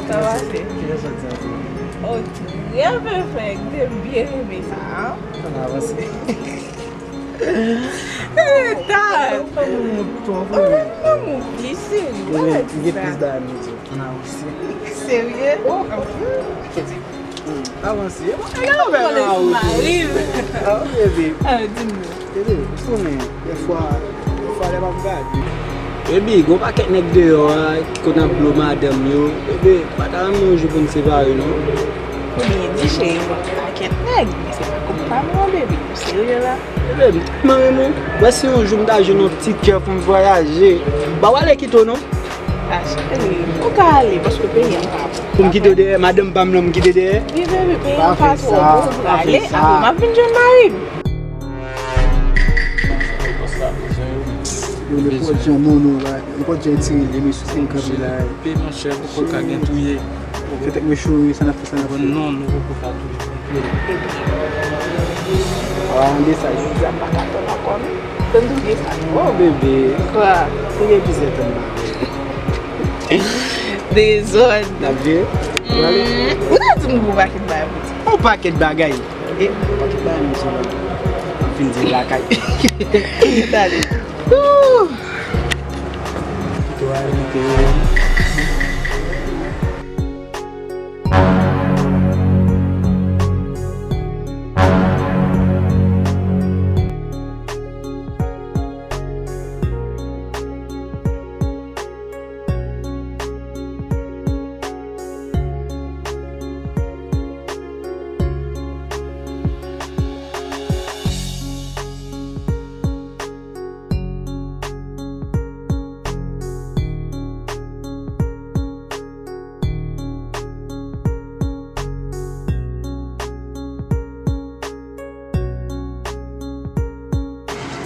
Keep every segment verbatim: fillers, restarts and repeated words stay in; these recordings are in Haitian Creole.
Sa pase? Kijan sòti an tou? Oh, trè pèfèk. M te byen renmen sa, hein? Ann avanse. Eh, dat! Fanmi m twò, frè. Fanmi m pi serye. Bagay ti sa. Ann avanse. Serye? Oh, anpil. Avanse. E pa yon bagay la, mari m. Ah, bebe. Ah, di m non. Bebe, ou konnen, dèfwa, dèfwa lè m ap gade. Bebe, gon pakèt nèg deyò a ki konn ap blo madanm yo. Bebe, pa ta renmen yon jou pou n separe, non? Kounye di, cheri, gon pakèt nèg, men se pa kòm pa m non, bebe. Ou serye la? Bebe, m tèlman renmen w. Wè si yon jou m ta jwenn yon ti kè pou m vwayaje, m pa pral kite w non. Ah, cheri, ou ka ale, paske peyi an pa bon. Pou m kite w dèyè, madanm pa m nan m kite dèyè? Wi, bebe, peyi an pa twò bon pou ale. Apre, m ap vin jwenn mari m. Yo, nenpòt jan, non, non, la, nenpòt jan, ti rele, mesye, si m kanpe la. Pe, monchè, poko ka gen touye. Fè tèt mwen cho, wi, sa n ap fè, sa n ap fè. Non, nou poko ka touye. Ah, an de sa, jodi a m pa ka tann ankò, non. Tann touye sa. Oh, bebe. Kwa? Touye pizè tann la. Dezòd. N ap vire? Ou ta di m pou pakèt bagay pou di. Yon pakèt bagay. E, yon pakèt bagay, mesye, la. M fin di lakay. Tande. Ooh. Kite w ale, kite w ale.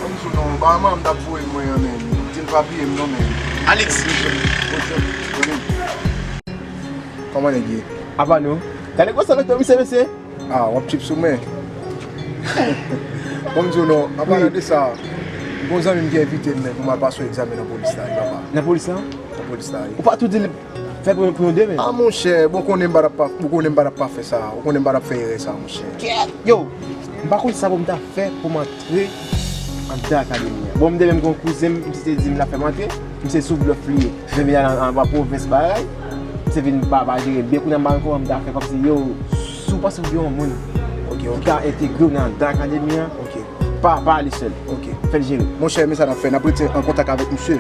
Ban m sou non, ba mwen, m t ap voye mwen an, men. Di l pa bliye m non, men. Alex. Kòman nèg ye? Apa nou? Gade gwo sòlòt yo, misye, mesye. Ah, w ap tchip sou mwen. Bon, m di w non, an palan de sa, gon zanmi m ki envite m, men, pou m al pase yon egzamen nan polis la, wi, papa. Nan polis la? Nan polis la, wi. Ou pa tou di l fè pou, pou yon demen? Ah, monchè, bon, konnen m pa t ap pa, bon, konnen m pa t ap pa fè sa. Ou konnen m pa t ap fè erè sa, monchè. Kèt! Yo, m pa konn sa pou m ta fè pou m antre anndan akademi an. Bon, m te menm gen yon kouzen m, misye te di m l ap fè m antre. Misye sou blòf li ye. Misye vin al anba pwovens bagay. Misye vin pa, pa jere byen. Kounye a m pa konn kòman m ta fè kòmsi yo, si w panse w gen yon moun ki ka entegre w nan anndan akademi an, pa, pa ale sèl. Fè l jere. Monchè, men sa n ap fè, n ap rete an kontak avèk misye.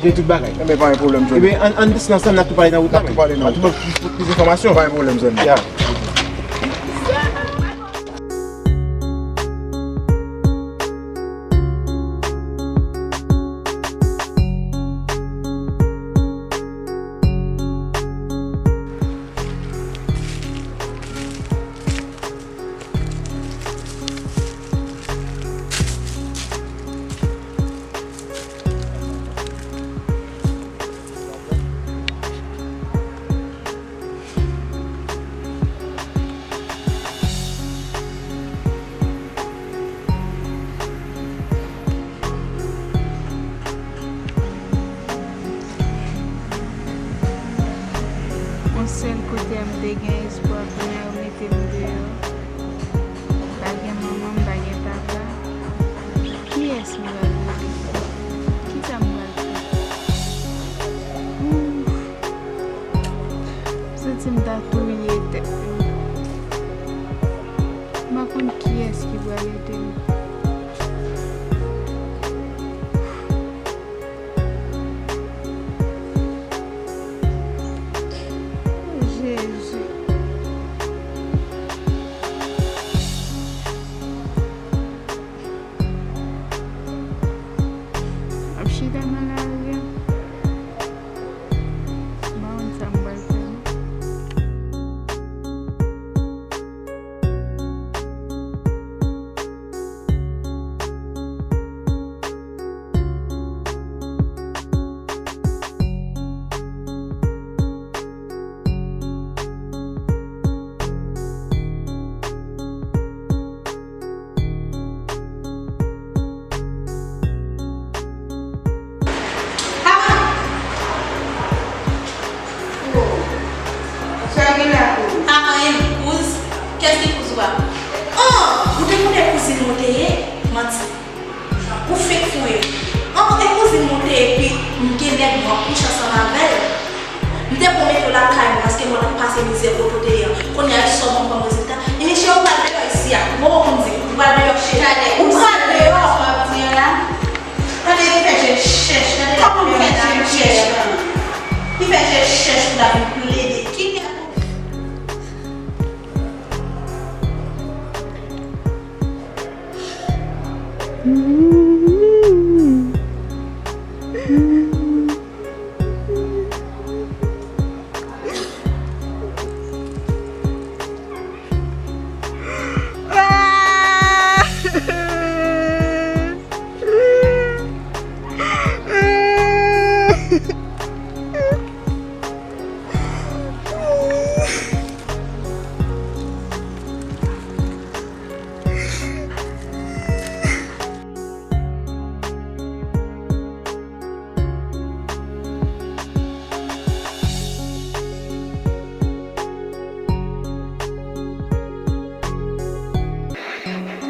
Gen tout bagay. Enben, pa gen pwoblèm, Johnny. Enben, ann, ann desann ansanm, n a tou pale nan wout la. N a tou pale nan wout la. Tou ban plis, plis enfòmasyon. Pa gen pwoblèm, Johnny. Ya. Yon sèl kote a m te gen espwa, kounye a yo mete m deyò. Pa gen manman m, pa gen papa. Kiyès m pral rele? Kisa m pral fè? Ouf. M santi m ta touye tèt mwen. M pa konn kiyès ki pral ede m. Jezi. M ap chita nan lari a. M pa konn sa m pral Kiyès ki kouz ou a? An! Ou te konnen kouzin mwen te ye? Manti. Ou fenk fouye. An, e kouzin mwen te ye, epi m gen nèg m ap kouche ansanm avè l. M te pwomete w lakay mwen, paske mwen t ap pase mizè kote w te ye an. Kounye a, e sa w ban m kòm rezilta? E mesye, ou pral deyò isi a. Bon, ou konn di, ou pral deyò, cheri. Ou pral deyò. Sa w ap di an la? Gade, li fè je chèch, gade. Kòman m fè je chèch? Li fè je chèch pou l ap vin plede. Ki nèg ou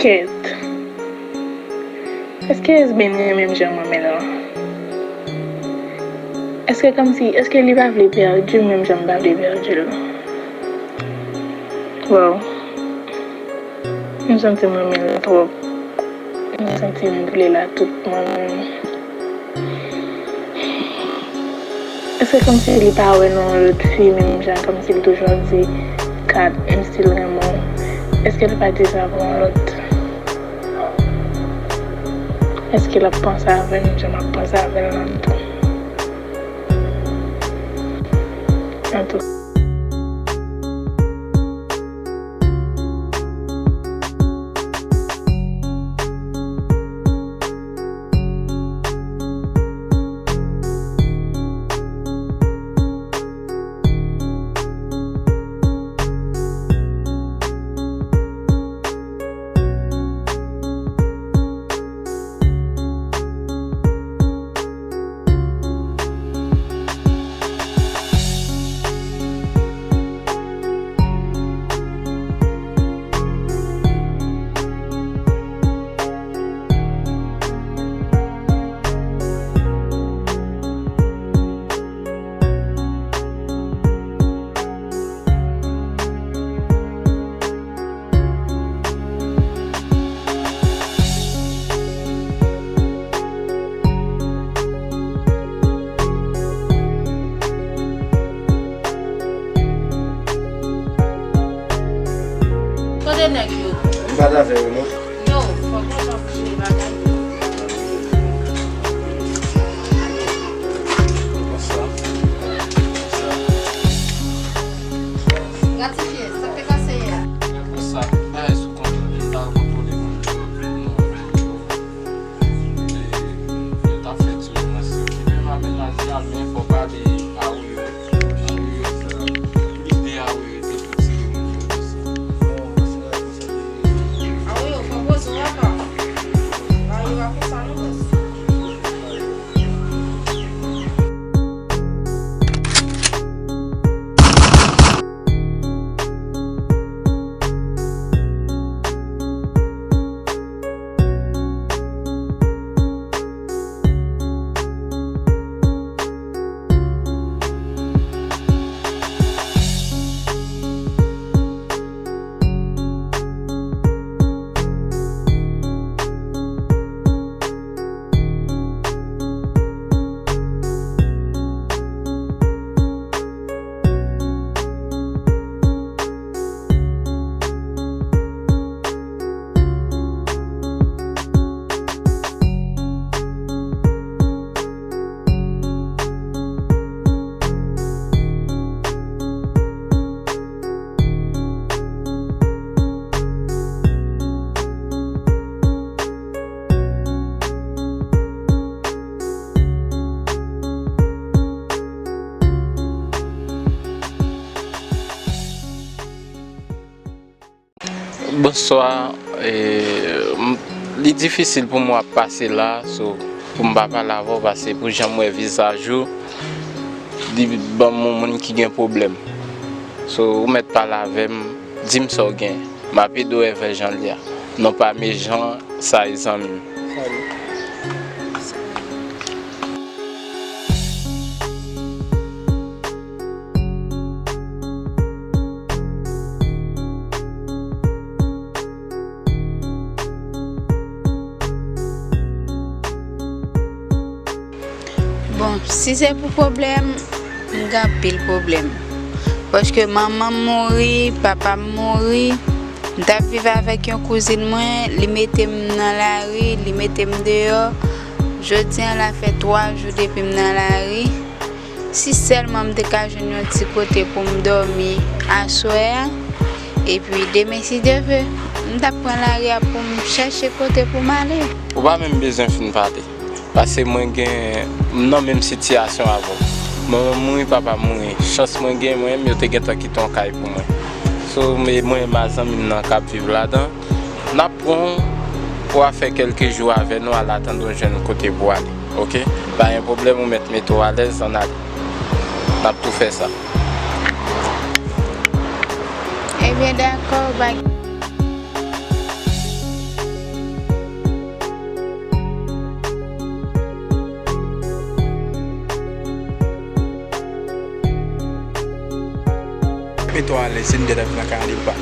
Kèt. Èske Esben renmen m jan mwen renmen l lan? Èske kòmsi, èske li pa vle pèdi m menm jan m pa vle pèdi l? Wow. M santi m renmen l twòp. M santi m vle l a tout mwen menm. Èske kòmsi li pa wè nan yon lòt fi menm jan, kòmsi li toujou ap di, "Kat, m still renmen w." Èske li pa di sa pou yon lòt? Èske l ap panse avè m jan m ap panse avè l lan tou? Antouka. Kote nèg yo? M pa t avè yo, non. Yo, fòk yo jan pou jere bagay yo. Gratifye, sa k te pase yè a? Sa, bagay sou kontwòl, m pa kontwole moun yo. Yo t ap fè ti romans yo. Ki menm a mennaj li a, men fò pale a Awoyo. Awoyo, lidè Awoyo te pou ti moun yo konsa. Awoyo, fò poze w apa. Awoyo, a konsa nou bòs. Bonswa. E, m, li difisil pou mwen ap pase la, so, pou m pa pale avè w, paske pou jan m wè vizaj ou, li ban m yon moun ki gen pwoblèm. So, ou mèt pale avè m, Di m sa w gen. M ap ede w evè jan l ye a. Non pa m e Jean, sa e zanmi m. Salut. Bon, si se pou pwoblèm, m gen anpil pwoblèm. Paske manman m mouri, papa m mouri, m t ap viv avèk yon kouzin mwen, li mete m nan lari, li mete m deyò. Jodi a la fè twa jou depi m nan lari. Si sèlman m te ka jwenn yon ti kote pou m dòmi aswè a, epi demen si Dye ve, m t ap pran lari a pou m chèche kote pou m ale. Ou pa menm bezwen fin pale. Paske mwen gen, m nan menm sitiyasyon avè w. Manman m mouri, papa m mouri. Chans mwen gen, mwen menm, yo te gentan kite yon kay pou mwen. So, e mwen menm ak zanmi m nan k ap viv ladan. N ap pran w pou w al fè kèlke jou avè nou, al atann ou jwenn kote pou w ale. Oke? Pa gen pwoblèm, ou mèt mete w alèz, ann ale. N ap tou fè sa. Ebyen, dakò, pa gen. Mete w alèz, si m gentan vin nan kay an, li pa.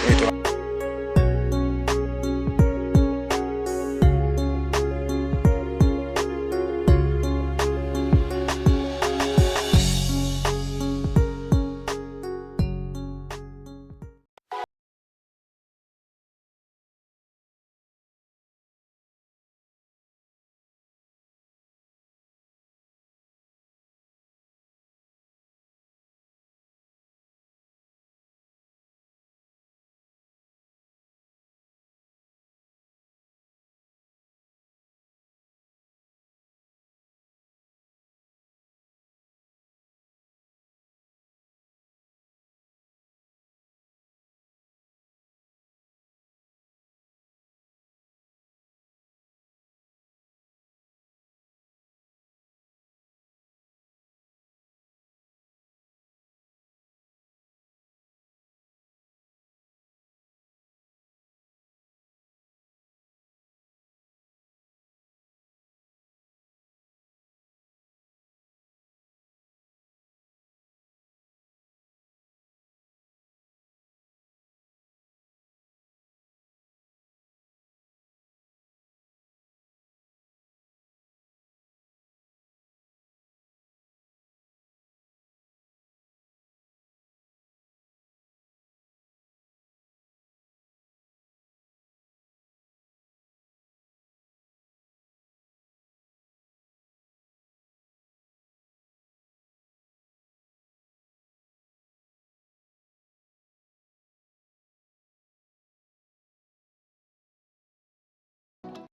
Mete w